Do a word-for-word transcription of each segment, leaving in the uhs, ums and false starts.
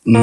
Hoi.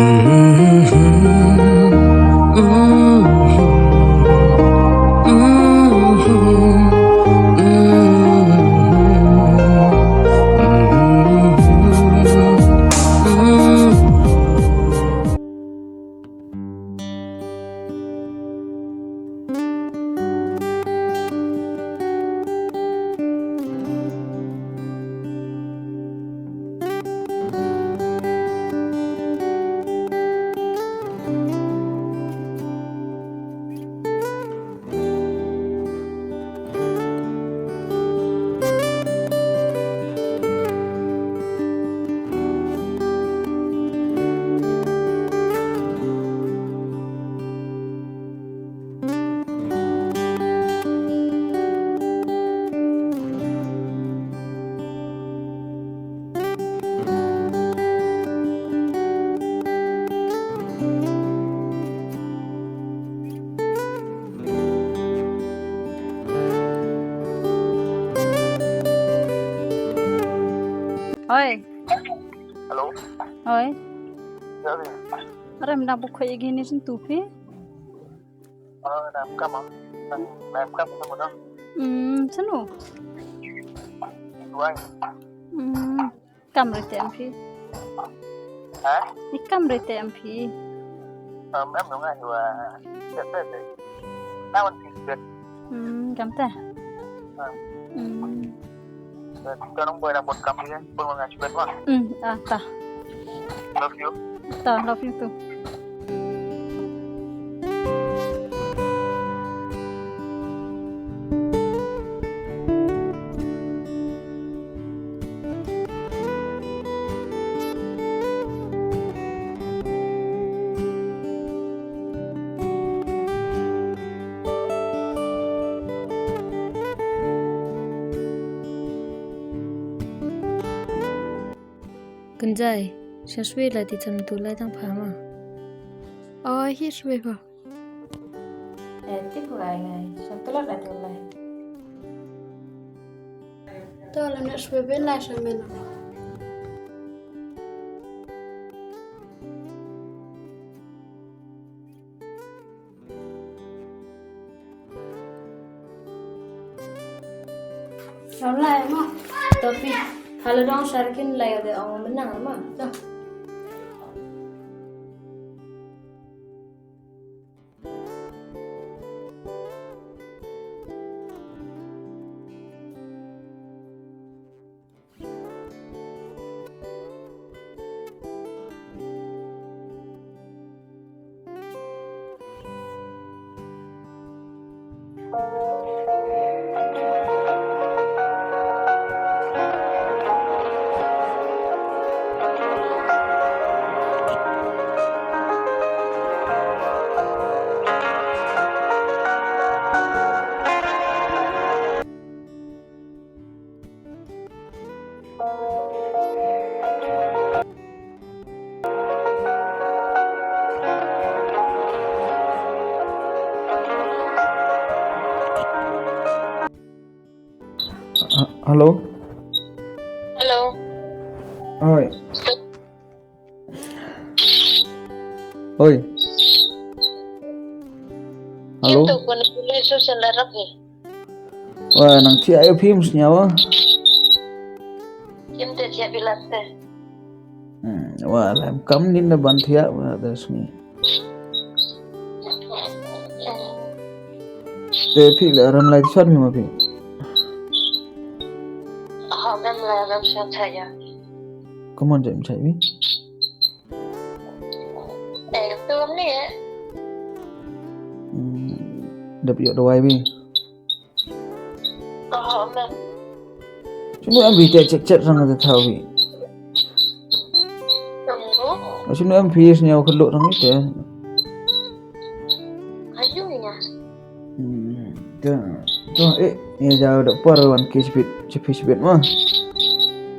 Hello. Hoi. Are mynta bok khoi igi ni sin tupi. Ah, dam kam ah. Dam kam ah. Hmm, sanu. Duai. Hmm. Kam rete am phi. Ha? Ni kam rete am phi. Em, em ngai wa. Set, set, set. Na wan phi set. Hmm, kam ta. Ha. Hmm. Set, ka nong boy na bot kam ya. Pun ngai chubet wa. Hmm, ah, ta. Love you. Ta, love you too. Kynjai, sha swe la ti chan tu lai tang pha ma. Oh, hi swe pha. Eh, ti ku ai ngai, sha tu la ti lai. To la na swe ben la sha men. Ram lai mo. To phi. Hala dong sharkin lai de ong menang ma. To. Ha-, hello? Hello. Hoi. Hoi. Hello? Kim tu pun police station la rap ni. Wa nang thiah ïa phi, ym sngewbha. Kim te thiah bilat te. Hmm, wa lem kam nin da ban thiah wa da sngi. Te phi la ram lai shan mi ma phi. Ha, mem la ram shan cha ya. Come on, jem chai mi. Eh, tu ni eh. Hmm, dap yok dawai mi. Ka hok na. Shano em phi te check check rang te thaw phi. Em ko? Shano em phi sñiaw khylloh rang te. Ayu nya. Hmm, te, to, eh, ïa jaw da por wan ki chipit, chipit, chipit ma.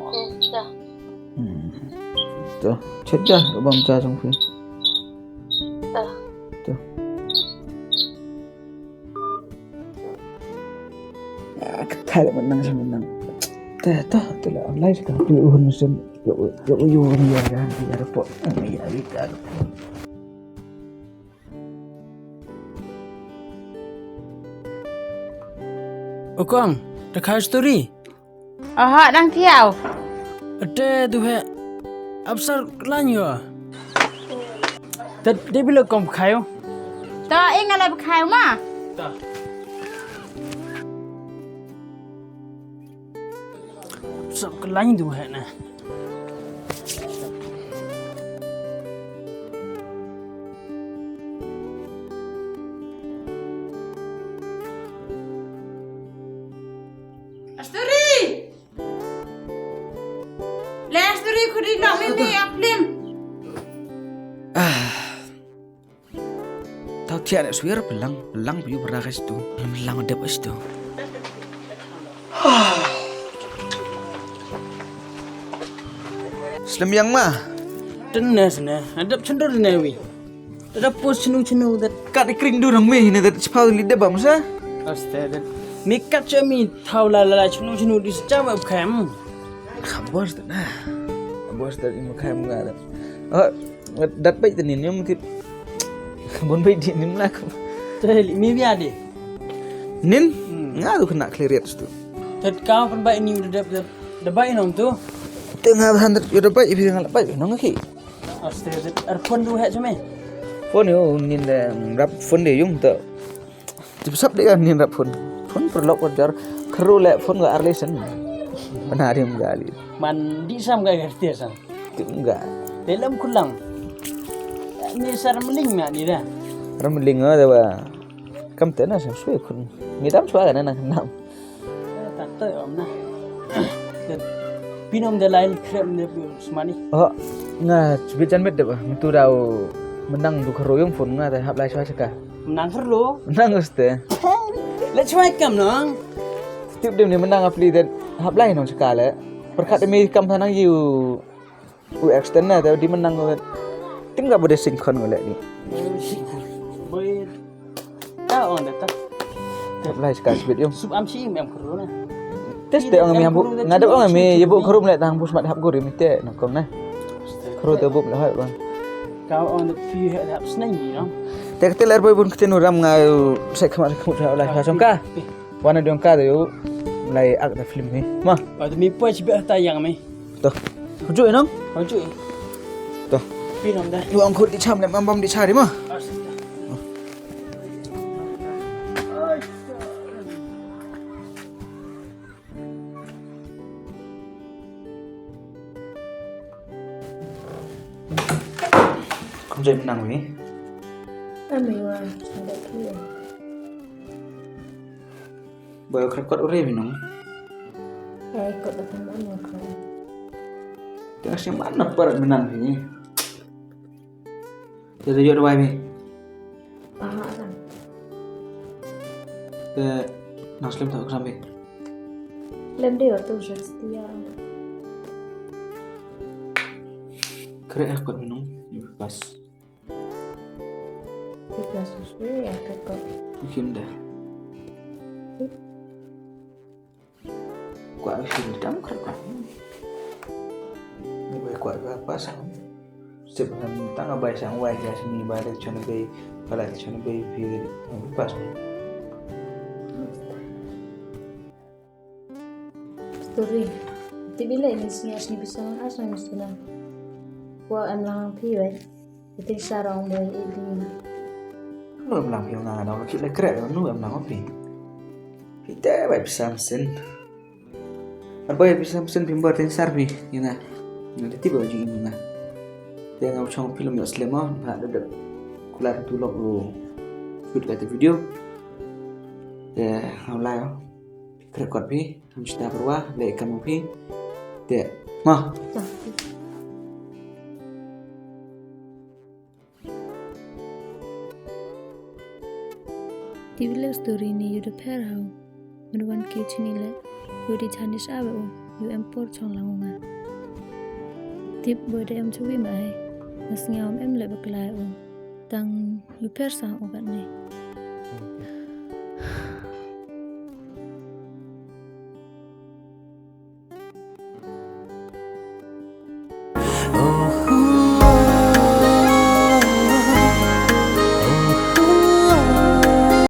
Hmm, ta. Hmm. To, chet ja, bam ja jong phi. Ta. To. Ah, ka thai la mynang sa mynang. Te, to, te la online ka phi u hun sim. Yo, yo, yo, yo, ya, ya, ya, report. Ya, ya, ya, report. U kong, te kha story. Aha, dang thiaw. Ate du he. Apsar klan yo. Te, te bilo kom khayo. Ta, ing ala khayo ma. Ta. Sap klan du he na. Asturi! Le Asturi, khudi nok mimi ap lim. Tau tiak ne suir pelang, pelang piu pernah kat situ. Pelang dep kat situ. Slem yang ma. Tene sene, adap cendor ne wi. Ada pos cenu cenu dat. Kat ikring du rang mi ne dat sepau li dep bam sa. Aste dat. Mi kat cemi tau la la la cenu cenu di sejam ap kem. Khabos dat na. Khabos dat im kem ga dat. Oh, dat baik tadi ni mungkin. Bon baik di ni melak. Tadi mi biar di. Nin, nga tu kena clear tu. Tet kau pen baik ni udah dep dep baik nom tu. Tengah bahan udah baik, ibi ngalap baik nong ki. Aste, ar phone du hek cemai. Phone yo, nin de rap phone de yung to. Tip sap de kan nin rap phone. Phone perlok perjar. Keru le phone ga arlesen. Mana rim gali. Man di sam ga gerti sam. Tim ga. Dalam kulang. Ni sar meling na ni dah. Ram meling ada ba. Kam tena sam sui kun. Ni dam sua kan nang nam. Tante om na. Pinom de lain krem de smani. Oh, nga cubit jan met de ba. Mentu dau menang du kero yung phone nga te hap lai chwa chaka. Menang kero. Menang uste. Lai chwa kam nong. Tip dem ni menang apli de hap lai nong chaka le. Perkat mi kam tanang yu. U extend na tau di menang ko. Tim ga bode sing khon ngolek ni. Boy. Ta on da ta. Lai ska sbit yung. Sup am shi em kuru na. Tes te ong mi hambu. Ngada ong mi yebu kuru le tang bus mat hap guri mi te nang kong na. Kuru te bup le hai bang. Kau on the few head up sneng ni no. Te kete ler boy bun kete nuram nga se khmat khmut ha lai ha song ka. Wana dong ka de u lai ak da film ni. Ma. Ba mi poi chibe ta yang mi. To. Hujuk inong? Hujuk. To. Pi nam da. Yu ang khut di cham le mam bam di chari ma. Kum jai menang mi. Ami wa, ada tu. Boy, khrep kot ure binong. Ai, kot da pun ong ko. Tengah siang mana parat menang ni. Jadi yo dua mi. Aha kan. Te nang slem tak kesambi. Lem dia tu setia. Khrep kot binong. Pas. Kita sesuai ya kok. Mungkin dah. Kwa shi dam kar kwa. Ni bai kwa kwa kwa sang. Sip ngam tang bai sang wai ja sini bai le chon bai, bai le chon bai pi le pas. Story. Ti bi le ni sini asni bisa nang asni bisa nang. Kwa em lang pi bai. Iti sarong bai ili. Nu em lang pi nga na ki le kre nu em lang pi. Pi te bai bisa mesin. Ar bai bisa mesin pi bar tin sar pi ina. Ina ti bai ji ina. Te nga chong film ya slema ha de de. Kular tu lok lu. Shoot ka te video. Te ha lai. Kre kot pi. Ham chita perwa le kamu pi. Te ma. Ti bi leh story ni yu da pher hau. Mynwan ki chini le yu di chani sha ba u yu em por chong lang u nga. Tip boy da em chuwi ma ai. Nga sngew em em le bakla u. Tang yu pher sang u kat ni.